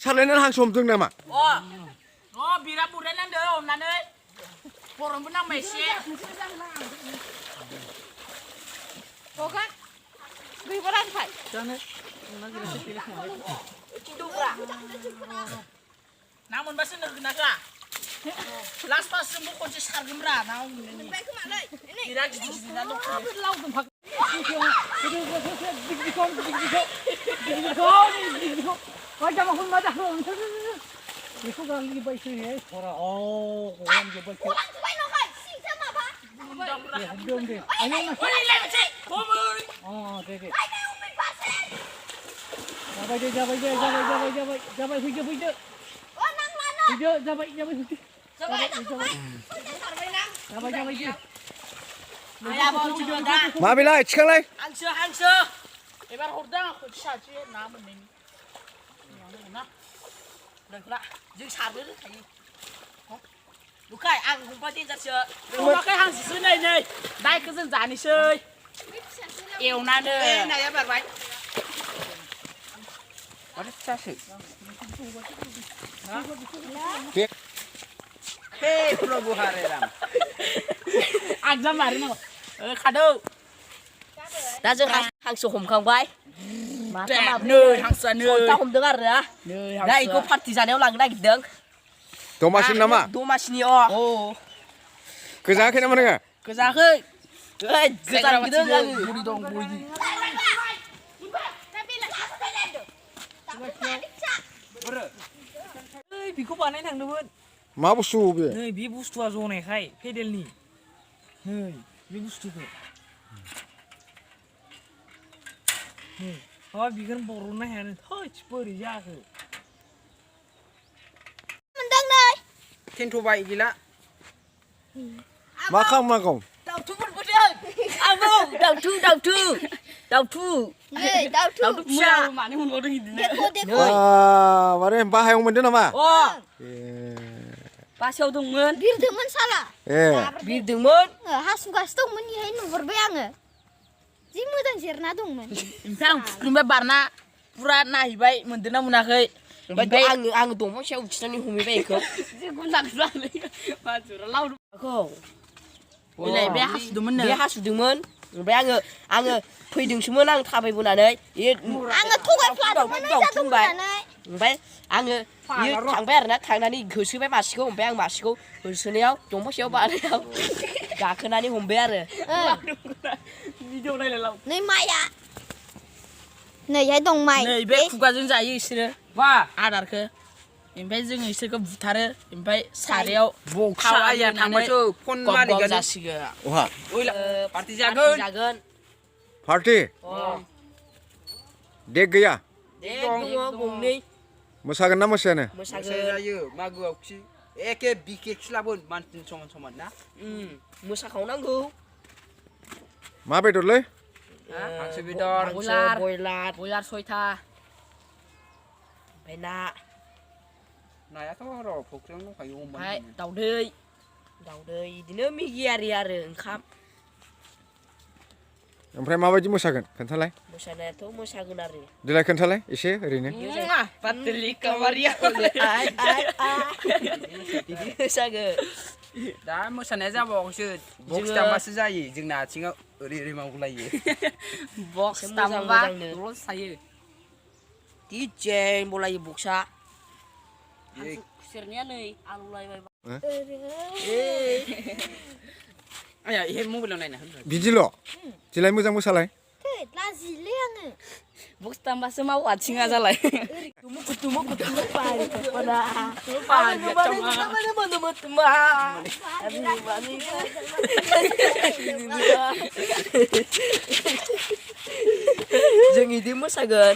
सारलायनानै हांसोमदों नामा बिराद बुरायनांदो हमनानै बर'नबो नांबाय एसे Bukan. Gimana Pak? ना मोनबासो नोगोना गा लास्ट पास जोंबो खनसे सारगोनब्रा ना हमनायनि बिराद गिदिर ना दं मा बेलाय थिखांलाय हांसो एबार हरदों आं खनसे सारसै ना मोननायनि नोंला जों सारनो रोंखायो लुखाय आं हमबा देन्जारसो हमाखै हांसोसो नै दायखौ जों जानोसै एवनानै नाया बारबाय माथो फिसासो हे प्रभु हरे राम आगजा मारि नांगौ खादौ दा जों हांसो हमखांबाय नै हांसोआ नै सयथा हमदों आरो ना दा बेखौ पार्टि जानायाव लांनो नागिरदों दमासिनि नामा दमासिनि गोजाङाखै नामा नोङो गोजाङाखै गोजां गिदों आङो बुरि दं बुरि बेखौ बानायनो थांदोंमोन मा बुस्थु बे नै बे बुस्थुआ जनायखाय पेडेलनि नै बे बुस्थुखौ बिखौनो बर'नो हायानो थैस बोरै जाखो थेन्थ'बाय गैला मा खालामनांगौ दाउथु मोनबोदों आबौ दाउथु फिसा मानो मोनबावदों बिदिनो माने बाहायाव मोनदों नामा बासायाव दंमोन बिरदोंमोन साला बिरदोंमोन हासुगासो दंमोन बेहाय नुहुरबाय आङो जि मोजां जिरना दंमोन ओमफ्राय आं फुख्रिनिफ्राय बारना फुरा नायहैबाय मोनदोंना मोनाखै ओमफ्राय आङो दंफां सायाव उथिनानै हमहैबाय बेखौ बे हासुदोंमोन ओमफ्राय आङो फैदोंसोमोन आं थाबायबोनानै आङो थगायफ्लादोंमोन ओमफ्राय आङो थांबाय आरोना थांनानै होसोबाय मासेखौ ओमफ्राय आं मासेखौ होसोनायाव दंफां सायाव बानायाव गाखोनानै हमबाय आरो भिडिअ नायलाय नै माइया नैहाय दं माइ नै बे खुगाजों जायो इसोरो आदारखौ ओमफ्राय जोङो इसोरखौ बुथारो ओमफ्राय सारायाव बक्साया थांबायसो फन मारिगोन जासिगोन पार्टि जागोन पार्टि देग गैया दङ गंनै मोसागोन ना मोसायानो जायो मागोआव खि एखे बिके खिलाबोन मानसिनि समान ना मोसाखावनांगौ मा बेदरलै हांसो बेदर बयलार सयथा ओमफ्राय नायाथ' र' फुख्रियाव दंखायो ओमफ्राय दाउदै बिदिनो मेगियारि आरो ओंखाम ओमफ्राय माबायदि मोसागोन खोन्थालाय मोसानायाथ' मोसागोन आरो देलाय खोन्थालाय एसे ओरैनो बिदि मोसागोन दा मोसानाया जाबावसो बक्स दामबासो जायो जोंना आथिङाव ओरै मावलायो बक्स दामबा लस थायो दिजेन बलायो बक्सआ खुसेरनिया नै आलौलायबाय आया इहे मबाइलाव नायना हो बिदिल' देलाय मोजां मोसालाय लाजिलै आङो बक्स दामबासो माव आथिङा जालाय जों इदि मोसागोन